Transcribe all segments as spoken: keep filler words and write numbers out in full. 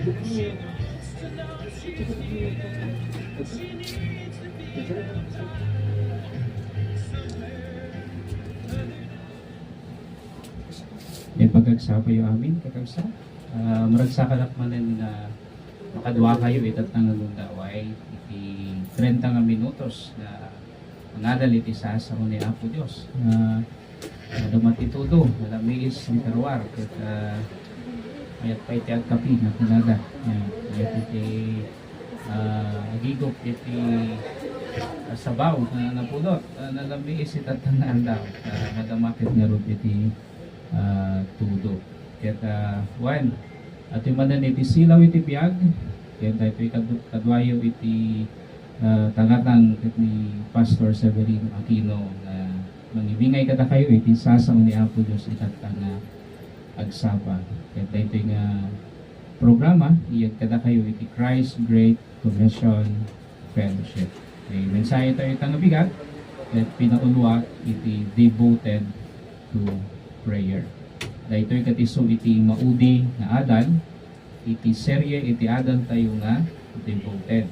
Iti pagkagsapayo amin, kakabsat. Ah, maragsakan manen nga makadua kayo ita nga gundaway iti trenta nga minutos nga mangadal iti sasao ni Apo Dios. Ah, madama ti tudo, malamiis ni karuar, ket, ah, mayat pay ti agkape nga kunada. Mayat iti ah, agigop iti, ah, sabaw nga napulot, ah, nalamiis ita nga aldaw. Ah, madama ket ngarud iti, ah, tudo. Ket, ah, wen, atoy manen iti silaw iti biag, ket daytoy kad-, kaduayo iti, ah, tangatang ket ni Pastor Severino Aquino nga mangibingay kadakayo iti sasao ni Apo Dios ita nga agsapa. Ket daytoy nga programa, iyag kadakayo iti Christ Great Commission Fellowship. Ti mensahe tayo ita nga bigat, ket pinauloak iti Devoted to Prayer. Daytoy ket isu iti maudi nga adal iti serye iti adal tayo nga Devoted.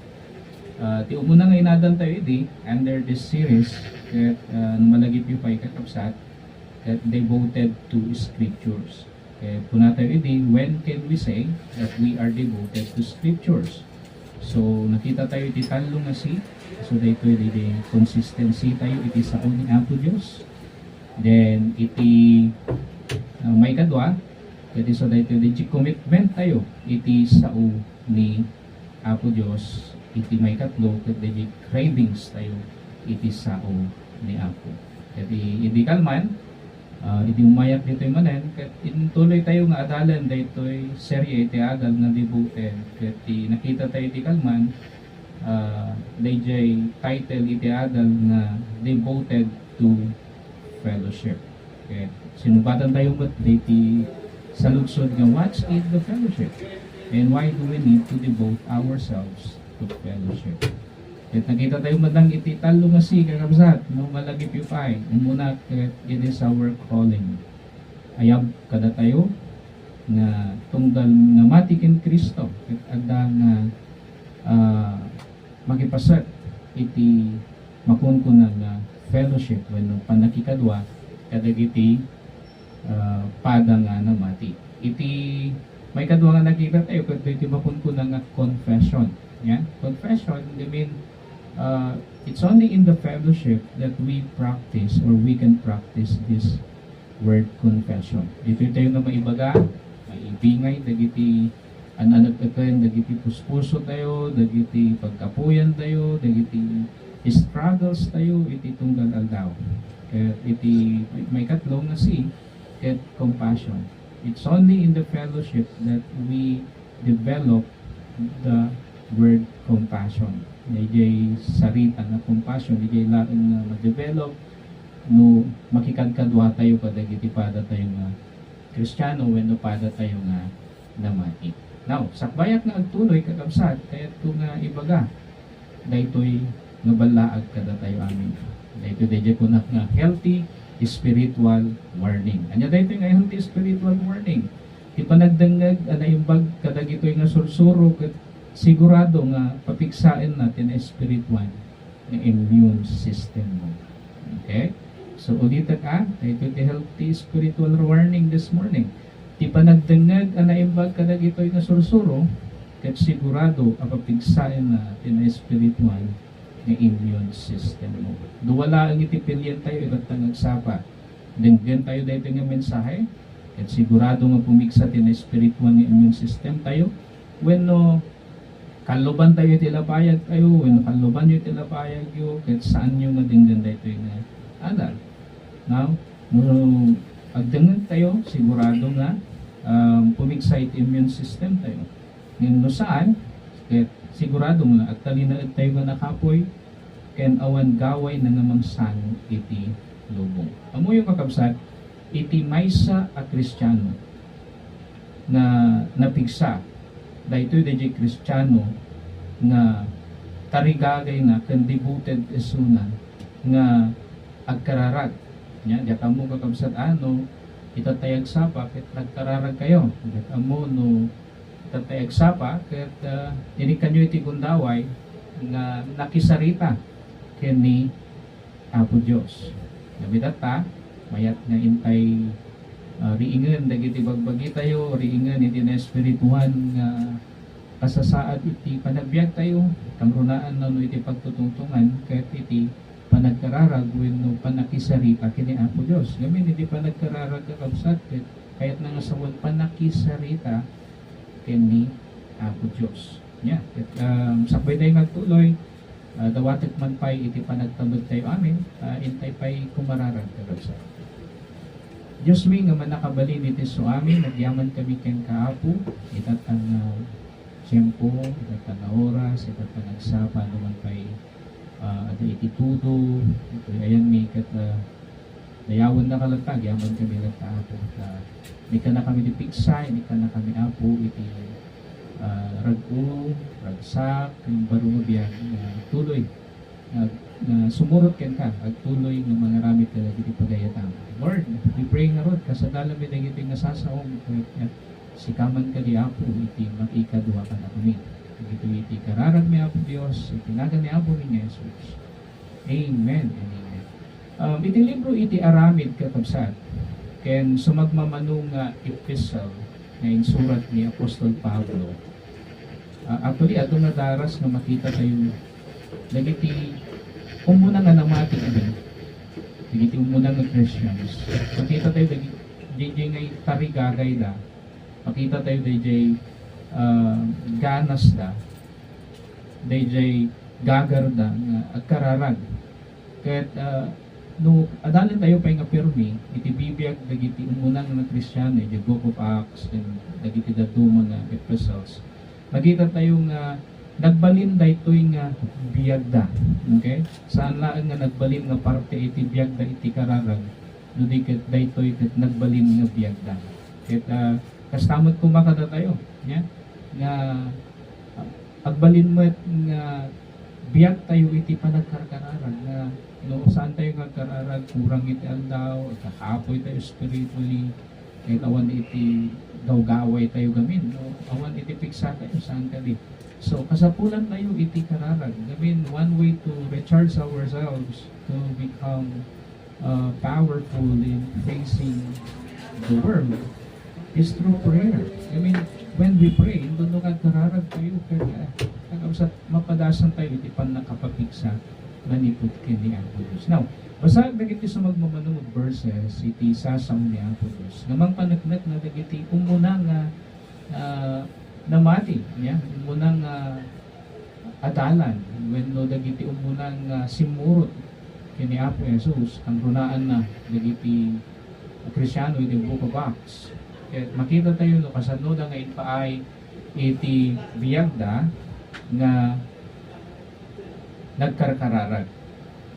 Ah, ti umuna nga inadal tayo idi under this series, ket, ah, no malagipyo pay, kakabsat, ket Devoted to Scriptures. Ket kuna tayo idi, when can we say that we are devoted to Scriptures? So, nakita tayo iti tallo nga C. So, daytoy iti consistency tayo iti sao ni Apo Dios. Then, iti, ah, maikadua, ket isu daytoy iti commitment tayo iti sao ni Apo Dios. Iti maikatlo, ket iti cravings tayo iti sao ni Apo. Ket idi kalman, ah, idi umayak ditoy manen, ket intuloy tayo nga adalen daytoy serye iti adal nga Devoted. Ket ti nakita tayo iti kalman, ah, dayjay title iti adal nga Devoted to Fellowship. Ket sinubatan tayo met daytoy saludsod nga, what is the fellowship? And why do we need to devote ourselves to fellowship? Ket nakita tayo met lang iti tallo nga C, kakabsat, no, malagipyo pay. Umuna, ket it is our calling. Ayab kadatayo nga tunggal namati ken Cristo, ket adda nga, ah, makipaset iti makunkuna nga fellowship wenno pannakikadua kadagiti, ah, pada nga namati. Iti maikadua nga nakita tayo, ket iti makunkuna nga confession. Yan. Confession, I mean, uh, it's only in the fellowship that we practice or we can practice this word confession. Ditoy tayo nga maibaga, maibingay dagiti an-anep-epen, dagiti puspuso tayo, dagiti pagkapuyan tayo, dagiti struggles tayo iti tunggal aldaw. Ket iti may-, maikatlo nga C, ket compassion. It's only in the fellowship that we develop the word compassion. Dayjay sarita nga compassion, dayjay laeng nga ma-develop no makikadkadua tayo kadagiti pada tayo nga Kristiano wenno pada tayo nga namati. Now, sakbayat nga agtuloy, kakabsat, kayatko nga ibaga daytoy nga ballaag kadatayo amin. Daytoy, dayjay kunak nga healthy spiritual warning. Ania daytoy nga healthy spiritual warning? Ti panagdengngeg a naimbag kadagitoy nga sursuro ket sigurado nga papigsaenna ti naespirituan nga immune system mo. Okay? So, ulitek a, daytoy ti healthy spiritual warning this morning. Ti panagdengngeg a naimbag kadagitoy nga sursuro, ket sigurado a papigsaenna ti naespirituan nga immune system mo. Dua laeng iti pilien tayo, itatta nga agsapa. Denggen tayo daytoy nga mensahe, ket sigurado nga pumigsa ti naespirituan nga immune system tayo. Wenno, kalluban tayo iti lapayag tayo, wenno kalluban yo iti lapayag yo, ket saan yo nga denggen daytoy nga adal. Now, no agdengngeg tayo, sigurado nga, um, pumigsa iti immune system tayo. Ngem no saan, ket sigurado nga agtalinaed tayo nga nakapoy ken awan gawayna nga mangsano iti lubong. Ammoyo, kakabsat, iti maysa a Kristiano nga napigsa, daytoy dayjay Kristiano nga tarigagayna ken devoted isuna nga agkararag. Nia, diak ammo, kakabsat, a no itattay agsapa ket nagkararag kayo. Diak ammo no Tatta agsapa ket, ah, inikanyo iti gundaway nga nakisarita ken ni Apo Dios. Nabitatta, mayat nga intay, ah, riingen dagiti bagbagitayo, riingen iti naespirituan nga kasasaad iti panagbiagtayo, kangrunaan no iti pagtutungtungan ket iti panagkararag wenno pannakisarita ken ni Apo Dios. Ngamin iti panagkararag, kakabsat, ket kayatna nga sawen pannakisarita ken ni Apo Dios. Nia, ket, um, sakbaytayo nga agtuloy, ah, dawatek man pay iti panagtabektayo amin, ah, intay pay kumararag, kakabsat. Diosmi nga mannakabalin iti isu amin, nagyamankami kenka, Apo, itatta nga tiempo, itatta nga oras, itatta nga agsapa, no man pay, ah, adda iti tudo, iti ayanmi, ket, ah, dayawennaka latta, agyamankami latta, Apo. Ta, inikkannakami ti pigsa, inikkannakami, Apo, iti, ah, rag-o, ragsak, ken baro nga biag nga tuloy nga, nga sumurot kenka, agtuloy nga mangaramid kadagiti pagayatam. Lord, we pray ngarud, kasadalami dagiti nga sasaom, ket, ket sika man kadi, Apo, iti makikadua kadakami. Dagitoy iti kararagmi, Apo Dios, iti nagan ni Apomi nga Jesus. Amen and amen. Um, iti libro iti Aramid, kakabsat, ken sumagmamano nga epistle nga insurat ni Apostol Pablo, ah, actually, adu nga daras nga makita tayo dagiti umuna nga namati kadi, dagiti umuna nga Christians. Makita tayo dagiti, daydiay nga tarigagayda. Makita tayo daydiay, ah, ganasda. Daydiay gagarda nga agkararag. Ket, ah, no adalen tayo pay nga pirmi iti bibiag dagiti umuna nga Kristiano, iti Book of Acts, ken dagiti dadduma nga epistles, makita tayo nga nagbalin daytoy nga biagda. Okay? Saan laeng nga nagbalin nga parte iti biagda iti kararag, no di ket daytoy ket nagbalin nga biagda. Ket, ah, kasta met koma kadatayo, nia, nga agbalin met nga biagtayo iti panagkarkararag, nga no saantayo nga agkararag, kurang iti aldaw, agkakapoytayo spiritually, ket awan iti gawgawaytayo gamin, no? Awan iti pigsatayo, saan kadi? So, kasapulantayo iti kararag. Gamin, one way to recharge ourselves, to become uh, powerful in facing the world is through prayer. I mean, when we pray, inton no agkararag tayo, kaya, kakabsat, mapadasan tayo iti pannakapapigsa manipud ken ni Apo Dios. Now, basaek dagiti sumagmamano nga verses iti sasao ni Apo Dios nga mangpaneknek na dagiti umuna nga, ah, namati, nia, umuna nga adalan wenno dagiti umuna nga simmurot ken ni Apo Jesus, kangrunaan na dagiti Kristiano iti Book of Acts. Ket makita tayo no kasanoda nga impaay iti biagda nga nagkarkararag.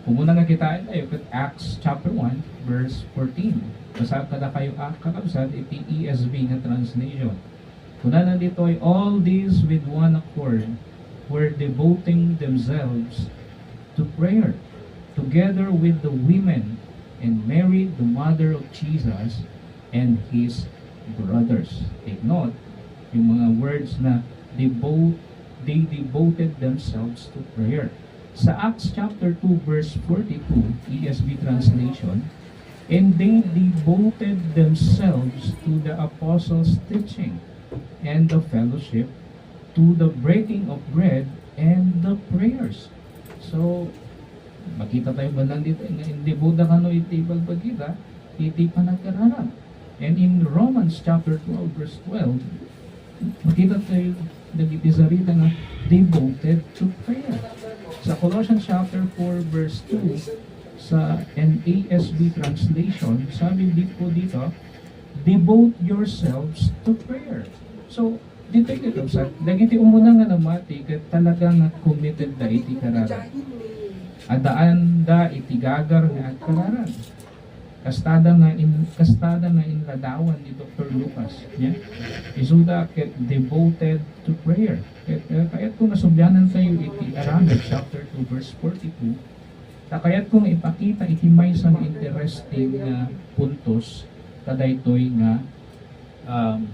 Umuna nga kitaen tayo ket Acts chapter one, verse fourteen. Basaek kadakayo, a, kakabsat, iti E S V nga translation. Kunana ditoy, "All these with one accord were devoting themselves to prayer, together with the women and Mary, the mother of Jesus, and his brothers." Take note, yung mga words na devote, they devoted themselves to prayer. Sa Acts chapter two, verse forty-two, E S V translation, "And they devoted themselves to the apostles' teaching and the fellowship, to the breaking of bread and the prayers." So, makita tayo man lang dito, nga in-devote da kano iti balbagida, iti panagkararag. And in Romans chapter twelve, verse twelve, makita tayo dagiti sarita nga devoted to prayer. Sa Colossians chapter four, verse two, sa N A S B translation, sabi dito, dito, "Devote yourselves to prayer." So, dito yung ito, sa, dagiti umuna nga namati, ket talaga nga committed da iti kararag. Adaan da iti gagar nga agkararag. Kastada nga in-, kastada nga inladawan ni Doktor Lucas, nia? Isuda ket devoted to prayer. Ket, eh, kayat ko nga sumbianan tayo iti Aramid chapter two, verse forty-two. Ta kayat ko nga ipakita iti maysa nga interesting nga puntos kadaytoy nga, um,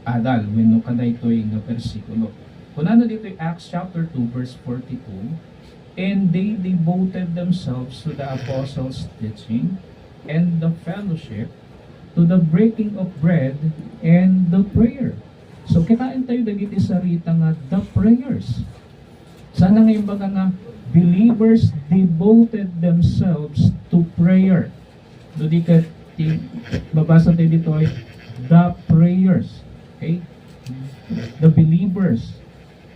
adal wenno kadaytoy nga bersikulo. Kunana ditoy Acts chapter two, verse forty-two, "And they devoted themselves to the apostles' teaching and the fellowship, to the breaking of bread and the prayer." So, kitaentayo dagiti sarita nga the prayers. Sana nga imbaga nga believers devoted themselves to prayer. No di ket ti mabasa tayo ditoy, the prayers. Okay? The believers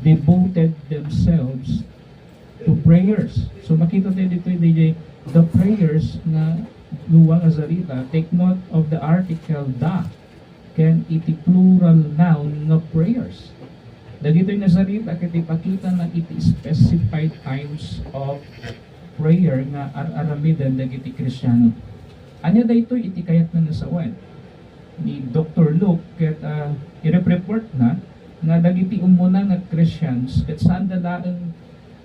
devoted themselves to prayers. So, makita tayo ditoy, D J, the prayers nga dua nga sarita. Take note of the article the, ken iti plural noun nga prayers. Dagitoy nga sarita ket ipakitana iti specified times of prayer nga ar-aramiden dagiti Kristiano. Ania daytoy iti kayatna nga sawen ni Doktor Luke ket, ah, i-report na nga dagiti ummuna nga Christians ket saanda laeng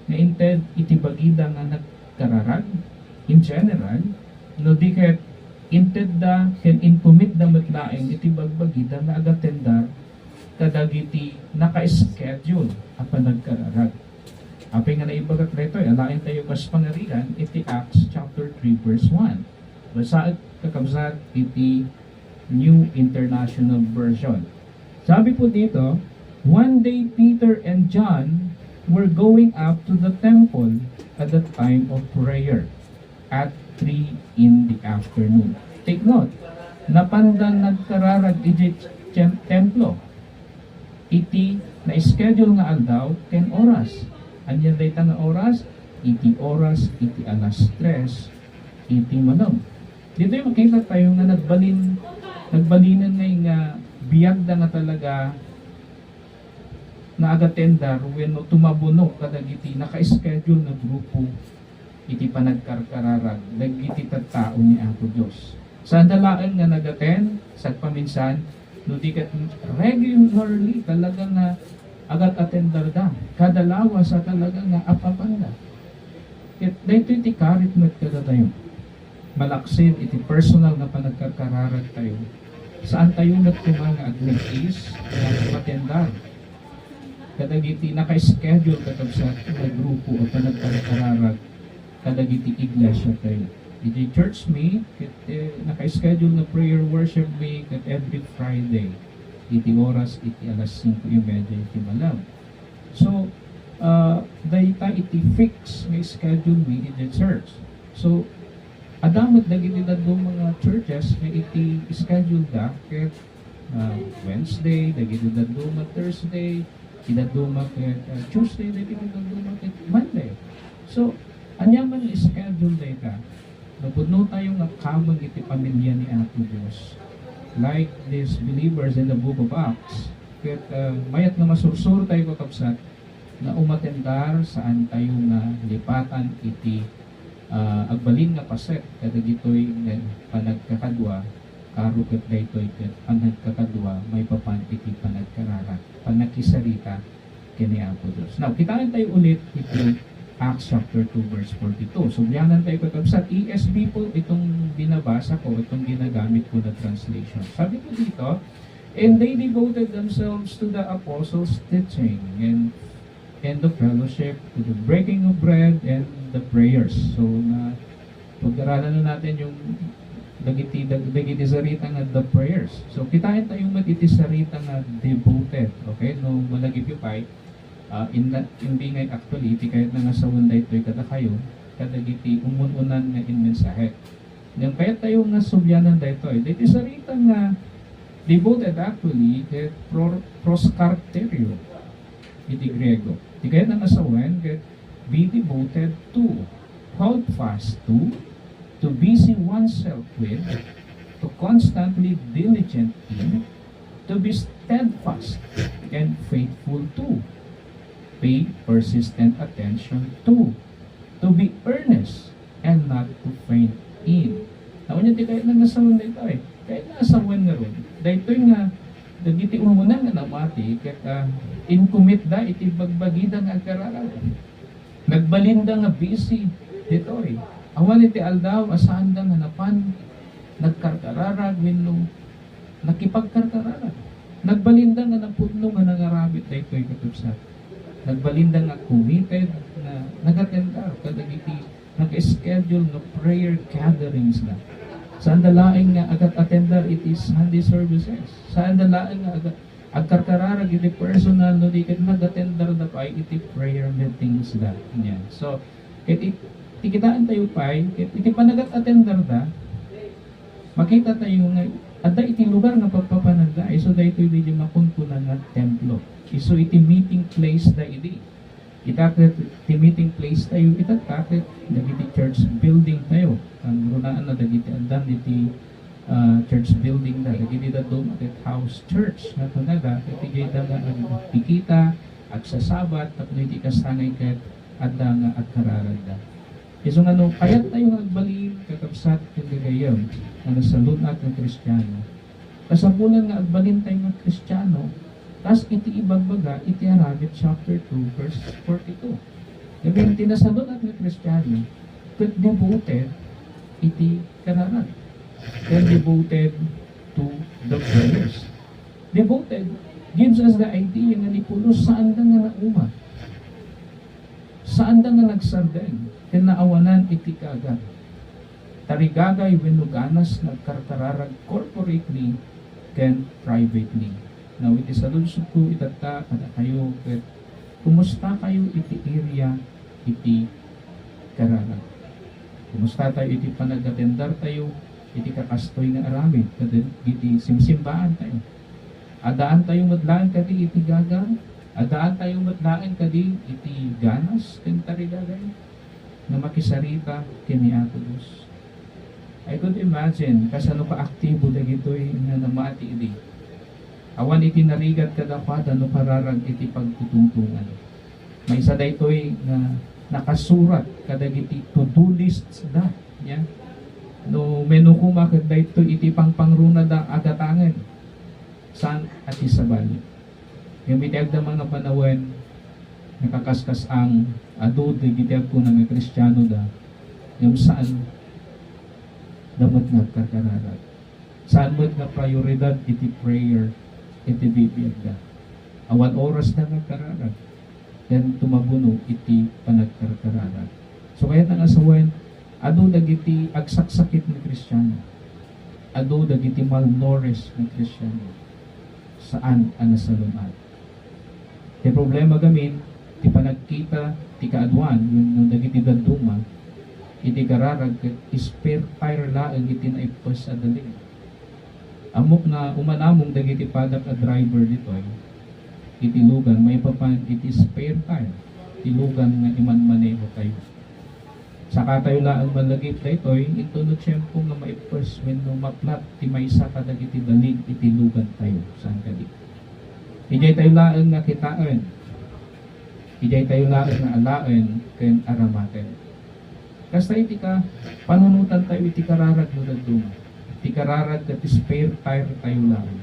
nga inted iti bagida nga nagkararag in general, no di ket intedda ken incommit-da met laeng iti bagbagida nga agatendar kadagiti naka-schedule a panagkararag. Apay nga naibagak daytoy? Alaentayo kas pangarigan iti Acts chapter three, verse one. Basaek, kakabsat, iti New International Version. Sabi po dito, "One day Peter and John were going up to the temple at the time of prayer, at three in the afternoon." Take note, napanda nagkararag iti tem-, templo iti na-schedule nga aldaw ken oras. Ania dayta nga oras? Iti oras iti alas tres iti malem. Ditoy makita tayo nga nagbalin, nagbalinen nga, nga biagda nga talaga nga agatendar wenno tumabuno kadagiti naka-schedule nga grupo iti panagkarkararag dagiti tattao ni Apo Dios. Saanda laeng nga nag-attend sagpaminsan, no di ket regularly talaga nga agat-attendarda. Kada lawas a talaga nga apapanda. Ket daytoy ti karit met kadatayo. Malaksid iti personal nga panagkarkararag tayo, saan tayo met koma nga agnetis nga matendar kadagiti naka-schedule, kakabsat, nga grupo a panagkarkararag kadagiti iglesia tayo. Iti church mi, ket, eh, naka-schedule nga prayer worship mi ket every Friday iti oras iti alas singko y media iti malem. So, ah, dayta iti fix nga schedule mi iti church. So, adda met dagiti dadduma nga churches nga iti schedule da ket, ah, Wednesday, dagiti dadduma Thursday, ti dadduma ket, ah, Tuesday, dagiti dadduma ket Monday. So, ania man nga schedule dayta? Napudno tayo nga kameng iti pamilia ni Apo Dios. Like these believers in the book of Acts, ket, ah, mayat nga masursuro tayo, kakabsat, nga umatendar, saan tayo nga lipatan iti, ah, agbalin nga paset kadagitoy nga panagkakadua, karo ket daytoy ket panagkakadua maipapan iti panagkararag, panagkisarita ken ni Apo Dios. Now, kitaen tayo ulit iti Acts chapter two, verse forty-two. Sublianan tayo, kakabsat. E S V po itong binabasa ko, itong ginagamit ko na translation. Sabi po dito, "And they devoted themselves to the apostles' teaching and, and the fellowship, to the breaking of bread and the prayers." So, na, pag-aralan na natin yung dagiti, dag-, dagiti sarita nga the prayers. So, kitaen tayo met iti sarita nga devoted. Okay? No, malagipyo pay, ah, in-, imbingay actually, iti kayat na nga sawen daytoy kadakayo, kadagiti umun-unan nga inmensahe. Ngem kayat tayo nga sublianan daytoy. Daytoy sarita nga devoted actually, ket pro-, proskarterio iti Griego. Iti kayat na nga sawen, ket be devoted to, hold fast to, to busy oneself with, to constantly diligent in, to be steadfast and faithful to, pay persistent attention to, to be earnest and not to faint in. Awan ti kayat na nga sawen daytoy. Kayat na sawen ngarud. Daytoy nga, dagiti umuna nga namati, ket, ah, incommit da iti bagbagida nga agkararag. Nagbalinda nga busy ditoy. Awan iti aldaw a saanda nga napan nagkarkararag wenno nakipagkarkararag. Nagbalinda nga napudno nga nangaramid daytoy, kakabsat. Nagbalinda nga committed nga nag-attendar kadagiti nag-schedule nga prayer gatherings da. Saanda laeng nga agat-attendar iti Sunday services. Saanda laeng nga agat-, agkarkararag iti personal no di ket nag-attendar da pay iti prayer meetings da. Yan. So, ket it-, ti kitaan tayo pay, ket iti panagat-attendar da, makita tayo nga adda iti lugar nga pagpapananda. Isu daytoy diay makunkuna nga templo. Isu iti meeting place da idi. Ita ket ti meeting place tayo, ita ta ket dagiti church building tayo. Ang runaanna dagiti addan iti, ah, church building da, dagiti dadduma ket house church nga kunada, ket idiay da nga agkikita, agsasabat, tapno iti kasta nga ket adda nga agkararagda. Isu nga no, kayat tayo nga agbalin, kakabsat, ken gagayyem, nga nasalun-at nga Kristiano. Kasapulan nga agbalin tayo nga Kristiano, kas iti ibagbaga iti Aramid chapter two, verse forty-two. Ngamin, ti nasalun-at nga Kristiano, ket devoted iti kararag. Ken devoted to the prayers. Devoted gives us the idea nga ni Paul, saanda nga naumat. Saanda nga nagsardeng ken naawanan iti kaagari. Tarigagay wenno ganas nga agkarkararag corporately ken privately. Now, iti saludsodko itatta kadakayo ket, kumusta kayo iti area iti kararag? Kumusta tayo iti panag-attendar tayo iti kakastoy nga aramid kadagiti simsimbaan tayo? Addaan tayo met laeng kadi iti gagar? Addaan tayo met laeng kadi iti ganas ken tarigagay nga makisarita ken ni Apo Dios? I could imagine kasano kaaktibo dagitoy nga namati idi. Awan iti narigat kadakuada no kararag iti pagtutungtungan. Maysa daytoy nga nakasurat kadagiti to-do lists da, nia? No menno koma ket daytoy iti pangpangruna da a gatangen. Saan a ti sabali? Ngem iti agdama nga panawen, nakakaskas-ang adu dagiti agkuna nga Kristiano da, ngem saan da met nga agkarkararag. Saan met nga prioridad iti prayer iti bibiagda. Awan oras da nga agkararag. Ken tumabuno iti panagkarkararag. So, kayatna nga sawen, adu dagiti agsaksakit nga Kristiano. Adu dagiti malnourished nga Kristiano. Saan a nasalun-at. Ti problema gamin, ti panagkita ti kaaduan wenno dagiti dadduma iti kararag ket spare tire laeng iti naippes a dalig. Ammok nga umanamong dagiti padak a driver ditoy iti lugan maipapan iti spare tire ti lugan nga imanmaneho tayo. Sakatayo laeng malagip daytoy, inton no tiempo nga maippes wenno maplat ti maysa kadagiti dalig iti lugan tayo. Saan kadi? Idiay tayo laeng nga kitaen. Idiay tayo laeng nga alaen ken aramaten. Kasta iti ka, panunotan tayo iti kararag no dadduma. Ti kararag ket spare tire tayo laeng.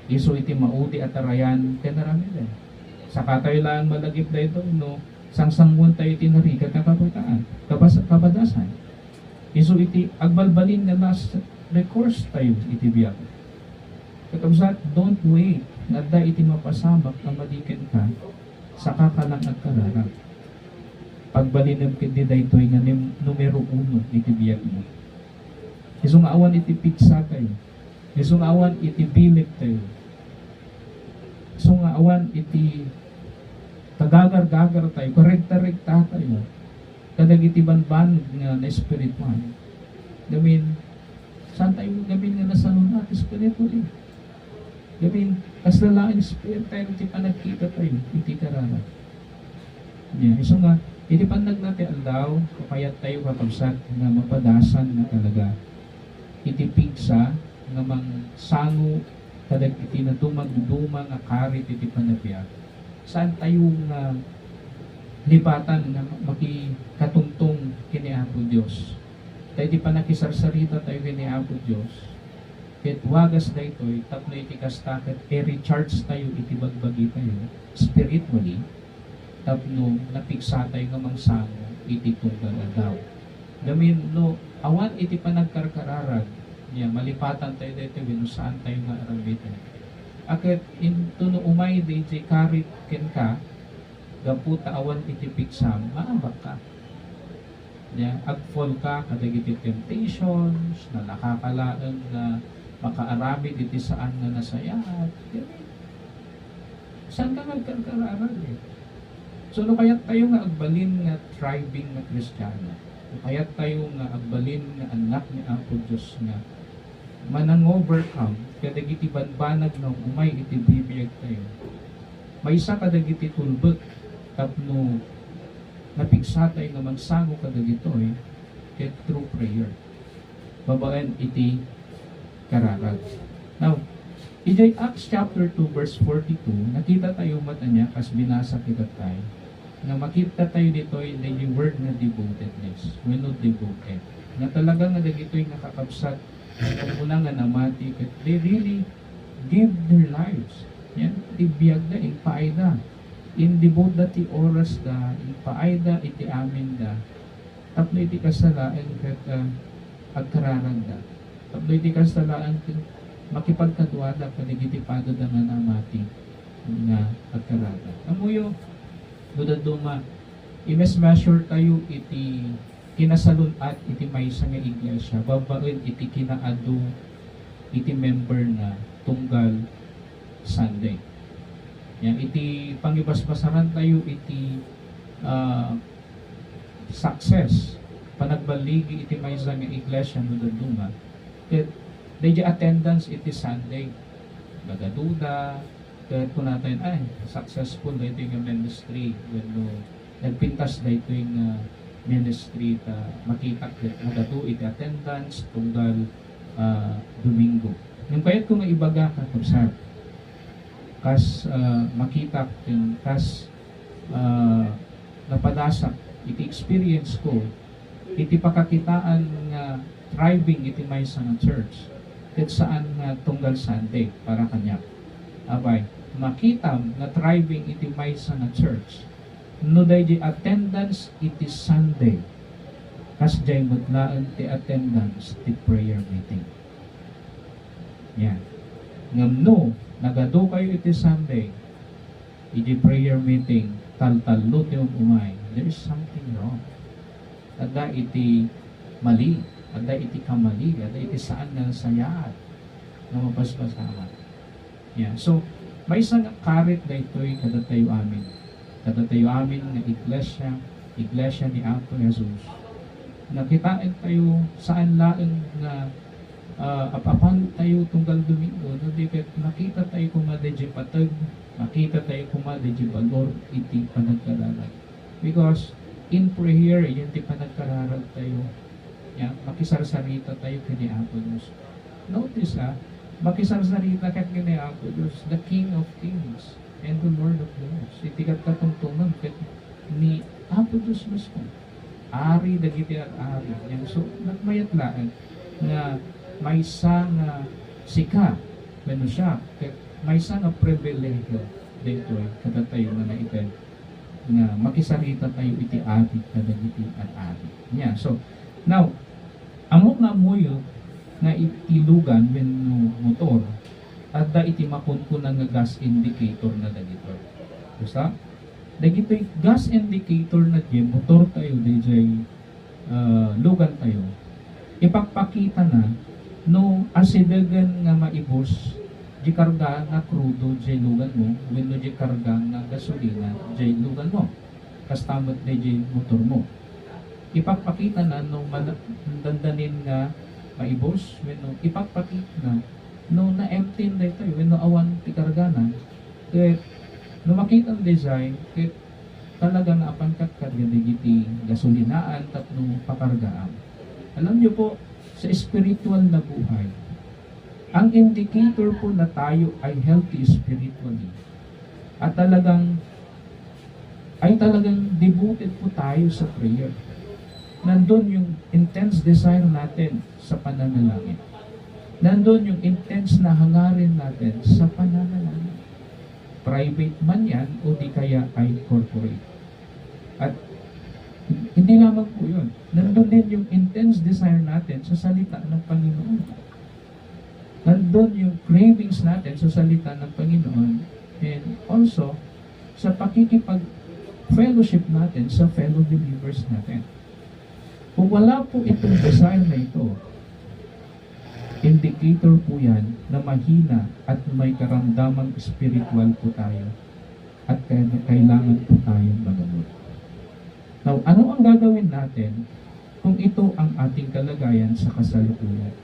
Isu iti maudi a tarayan ken aramiden. Sakatayo laeng malagip daytoy no sangsangoen tayo iti narigat a kabataan, kabas-, kabadasan. Isu iti agbalbalin nga last recourse tayo iti biag. Kakabsat, don't wait nga adda iti mapasamak a madi kenka, saka ka lang agkararag. Pagbalinem ketdi daytoy nga nim-, numero uno iti biagmo. Isu nga awan iti pigsa tayo. Isu nga awan iti bilib tayo. Isu nga awan iti kagagar-gagar tayo, karegta-regta tayo kadagiti banbanag nga naespirituan. Gamin, saan tayo gamin nga nasalun-at spiritually? Gamin, kasla laeng spiritual ti panagkita tayo iti kararag. Nia, isu nga, iti pannagna ti aldaw, kayat tayo, kakabsat, nga mapadasan nga talaga iti pigsa nga mangsango kadagiti nadumagduma nga karit iti panabiag. Saan tayo nga lipatan nga makikatungtong ken ni Apo Dios? Ta iti panakisarsarita tayo ken ni Apo Dios, ket wagas daytoy tapno iti kasta ket i-recharge tayo iti bagbagi tayo spiritually, tapno napigsa tayo nga mangsango iti tunggal a daw. Gamin no awan iti panagkarkararag, nia, malipatan tayo daytoy wenno saan tayo nga aramiden. Ket intono umay daydiay karit kenka, gapu ta awan iti pigsam, maabak ka. Nia, ag-fall ka kadagiti temptations, nalaka ka laeng nga makaaramid iti saan nga nasayaat. Saanka nga agkarkararag, eh. So, no kayat tayo nga agbalin nga thriving nga Kristiano, no kayat tayo nga agbalin nga anak ni Apo Dios nga manang-overcome kadagiti banbanag nga umay iti bibiag tayo, maysa kadagiti tulbek tapno napigsa tayo nga mansango kadagitoy ket through prayer babaen iti kararag. Now, idiay Acts chapter two verse forty-two, nakita tayo met ania kas binasa kita tay, nga makita tayo ditoy the word nga devotedness, wenno devoted. Nga talaga nga dagitoy nga kakabsat, ang una nga namati, ket they really give their lives. Yan, ti biagda, impaayda. In-devote da ti oras da, impaayda iti amin da. Tapno iti kasta laeng ket, ah, agkararagda. Tapno iti kasta laeng ket makipagkaduada kadagiti padada nga namati nga agkararag. Ammoyo, no dadduma, i-measure tayo iti kinasalun-at iti maysa nga iglesia babaen iti kinaadu iti member na tunggal Sunday. Yan, iti pangibasbasaran tayo iti, ah, success, panagballigi iti maysa nga iglesia no dadduma, ket daydiay attendance iti Sunday, nagaduda, ket kunatayo, "Ay, successful daytoy nga ministry," wenno "Nagpintas daytoy nga ministry ta makita ket nagadu iti attendance tunggal, ah, Domingo." Ngem kayatko nga ibaga, kakabsat, kas, ah, makitak ken kas, ah, napadasak iti experience ko, iti pakakitaan nga thriving iti maysa nga church, ket saan nga tunggal Sunday para kaniak. Apay, makitam nga thriving iti maysa nga church no daydi attendance iti Sunday, kasdiay met laeng ti attendance ti prayer meeting. Yan. Ngem no nagadu kayo iti Sunday, iti prayer meeting, taltallo ti um-umay, there is something wrong. Adda iti mali, adda iti kamali, adda iti saan nga nasayaat nga mapaspasamak. Yeah. So, maysa nga karit daytoy kadatayo amin. Kadatayo amin nga iglesia, iglesia ni Apo Jesus. Nakitaen tayo saan laeng nga, ah, ap-apan tayo tunggal Domingo, no di ket makita tayo koma daydiay pateg, makita tayo koma daydiay balor iti panagkararag. Because in prayer, yan ti panagkararag tayo. Yan, makisarsarita tayo ken ni Apo Dios. Notice, ah, makisarsarita ket ken ni Apo Dios, the King of Kings and the Lord of Lords. Iti ket katungtungam ket ni Apo Dios mismo. Ari dagiti ar-ari. Yan, so, nagmayat laeng nga maysa nga sika, wenno siak, ket maysa nga pribilehiyo daytoy kadatayo nga naited nga makisarita tayo iti Ari kadagiti ad-ari. Nia, so, now, ammok nga ammoyo nga iti lugan wenno motor, adda iti makunkunan nga gas indicator na dagitoy. Basta, dagitoy gas indicator na diay motor tayo, diay ah, lugan tayo, ipakpakitana no asidegen nga maibus di karga nga krudo diay lugan mo wenno di karga nga gasolina diay lugan mo. Kasta met diay motor mo. Ipakpakitana no man-, dandanin nga maibus wenno ipakpakitana no na-empty daytoy wenno awan ti kargana. Ket no makitam diay, ket talaga nga apanka kadagiti gasolinaan tapno pakargaam. Alam niyo po, sa spiritual na buhay, ang indicator po na tayo ay healthy spiritually at talagang, ay talagang devoted po tayo sa prayer. Nandun yung intense desire natin sa pananalangin. Nandun yung intense na hangarin natin sa pananalangin. Private man yan o di kaya ay corporate. At hindi lamang po yun. Nandun din yung intense desire natin sa salita ng Panginoon. Nandun yung cravings natin sa salita ng Panginoon and also sa pakikipag-fellowship natin sa fellow believers natin. Kung wala po itong desire na ito, indicator po yan na mahina at may karamdamang spiritual po tayo at kaya kailangan po tayong magamot. Now, ano ang gagawin natin kung ito ang ating kalagayan sa kasalukuyan?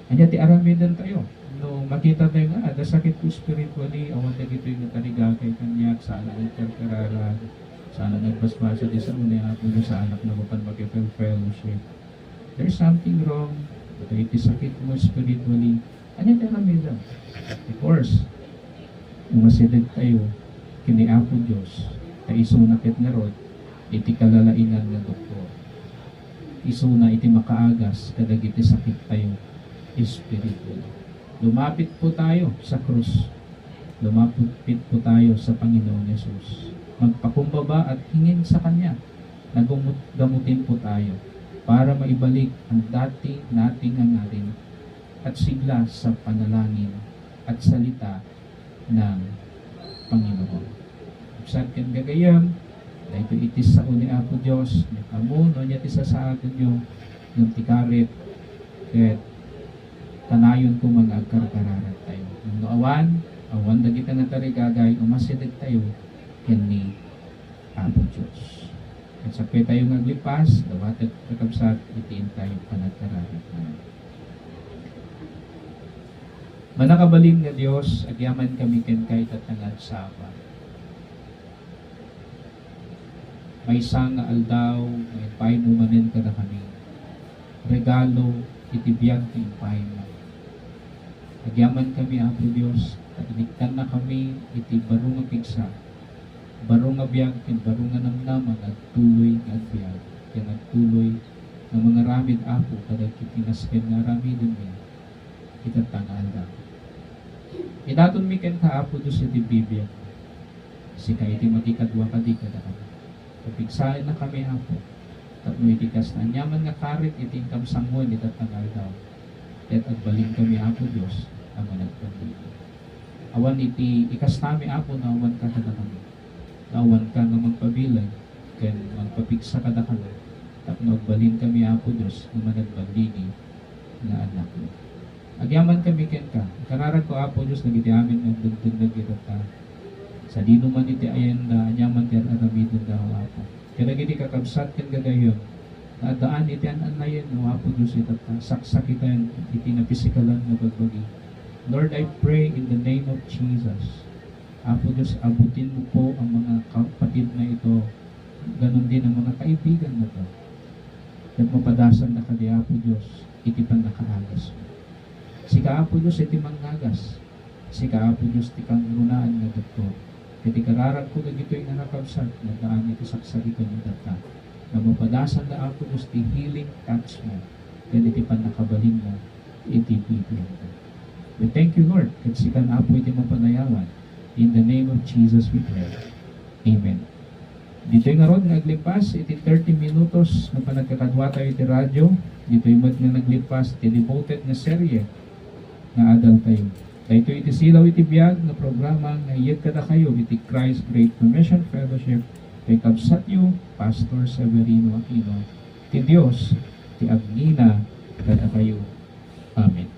Anya ti aramiden tayo? No, makita tayo nga, adda sakit ko spiritually, awan dagitoy nga tarigagay kaniak, saan nga nagkarkararan, saan nga nagbasbasa di sa unay ako, no, saan ako napapan makipag-fellowship. There's something wrong. Ito iti sakit mo spiritually. Anya ti aramiden? Of course, umasideg tayo kini Apo Dios, ta isuna ket ngarud iti kalalaingan nga doktor. Isuna iti makaagas kadagiti sakit tayo espiritu. Lumapit po tayo sa krus. Lumapit po tayo sa Panginoon Jesus. Magpakumbaba at hingin sa Kanya na gumut-, gamutin po tayo para maibalik ang dati nating hangarin at sigla sa panalangin at salita ng Panginoon. Kabsat ken gagayyem, daytoy iti sao ni Apo Dios, nga kamo, no, anya ti sasaadonyo, ngem ti karit, ket kanayon koma nga agkarkararan tayo. No awan, awan dagita nga tarigagay, umasideg tayo ken ni Apo Dios. Ket sakbay tayo nga aglipas, dawatek, kakabsat, iti intayo panagkararag. Mannakabalin nga Dios, agyaman kami kenka ita nga agsapa. Maysa nga aldaw nga impaymo manen kadakami. Regalo iti biag ti impaymo. Agyaman kami, Apo Dios, ta inikkannakami iti baro nga pigsa, baro nga biag, ken baro nga namnama nga agtuloy nga agbiag, ken agtuloy nga mangaramid, Apo, kadagiti nasken nga aramidenmi ita nga aldaw. Idatonmi kenka, Apo Dios, iti bibiag. Sika iti makikadua kadi kadakami. Papigsaennakami, Apo, tapno iti kasta aniaman nga karit iti inkam sangoen ita nga aldaw, ket agbalinkami, Apo Dios, a managpandili. Awan iti ikastami, Apo, no awanka kadakami. No awanka nga magpabileg ken magpapigsa kadakami, tapno agbalinkami, Apo Dios, nga managballigi nga annakmo. Agyaman kami kenka. Ikararagko, Apo Dios, dagiti amin nga agdengdengngeg itatta. Sadino man iti ayanda, aniaman ti ar-aramidenda, O Apo. Kadagiti kakabsat ken gagayyem, nga addaan iti an-annayen, O Apo Dios, itatta, saksakiten iti napisikalan nga bagbagi. Lord, I pray in the name of Jesus. Apo Dios, abutinmo po ang mga kapatid na ito, ganun din ang mga kaibigan na to. Ket mapadasanda kadi, Apo Dios, iti pannakaagasmo. Sika, Apo Dios, iti mangagas. Sika, Apo Dios, ti kangrunaan nga doktor. Ket ikararagko dagitoy nga nakabsat nga addaan iti saksakiten itatta, nga mapadasanda, Apo Dios, ti healing touch mo ken iti pannakabalinmo iti bibiagmo. We thank you, Lord, ket sikan, Apo, iti mapanayawan. In the name of Jesus we pray. Amen. Ditoy ngarud nga aglipas iti thirty minutos nga panagkakaduatayo iti radyo, ditoy met nga naglipas iti devoted nga serye nga adaltayo. Daytoy iti Silaw iti Biag nga programa nga iyaat kadakayo iti Christ Great Commission Fellowship, kay kabsatyo, Pastor Severino Aquino. Ti Dios ti agnina kadakayo. Amen.